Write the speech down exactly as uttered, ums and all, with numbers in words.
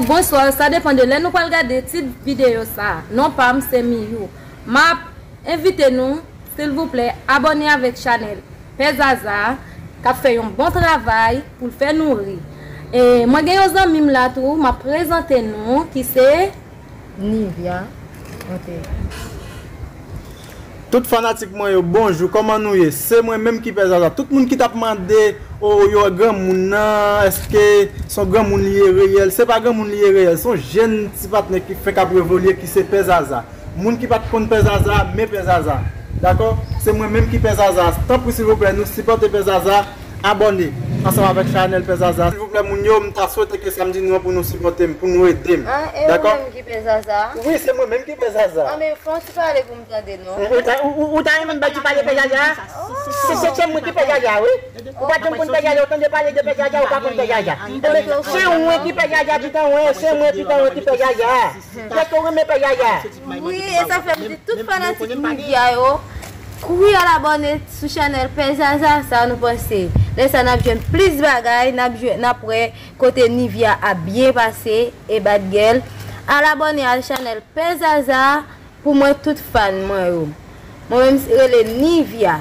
Bonswa, sa depann de lè nou pral gade tit videyo sa. Non pa m se Miyou. M ap envite nou, silvouplè, abòne avèk chanèl Pè Zaza k ap fè yon bon travay pou l fè nou ri. E mwen gen yon zanmi m la tou, m ap prezante nou, ki se Nivia. Ok. Tout fanatik mwen yo, bonjou, kòman nou ye? Se mwen menm ki Pè Zaza. Tout moun ki t ap mande, o, yo granmoun nan, èske se yon granmoun li ye reyèl? Se pa granmoun li ye reyèl, se yon jèn ti patnè ki fenk ap revolye ki se Pè Zaza. Moun ki pa t konn Pè Zaza, men Pè Zaza. Dakò? Se mwen menm ki Pè Zaza. Tanpri silvouplè, nou sipòte Pè Zaza, abòne ansanm avèk chanèl Pè Zaza. Silvouplè moun yo, m ta swete ke sa m di nou an pou nou sipòte m, pou nou ede m. Ah, e ou menm ki Pè Zaza? Wi, se mwen menm ki Pè Zaza. Ah, men fè yon ti pale pou m tande non. Ou ta ou- ou- ou ta renmen bay ti pale Pè Zaza? Se se- se mwen ki Pè Zaza, wi. Ou pa janm konn Pè Zaza, ou tande pale de Pè Zaza, ou pa konn Pè Zaza. Enben, se mwen ki Pè Zaza, pitan mwen, se mwen pitan mwen ki Pè Zaza. Èske ou renmen Pè Zaza? Wi, e sa fè m di tout fanatik Nivia yo, kouri al abòne sou chanèl Pè Zaza, sa nou panse? Lè sa n ap jwenn plis bagay, n ap jwenn, n ap wè kote Nivia ap byen pase e bad gèl. Al abòne al chanèl Pè Zaza pou mwen tout fan mwen yo. Mwen menm se rele Nivia.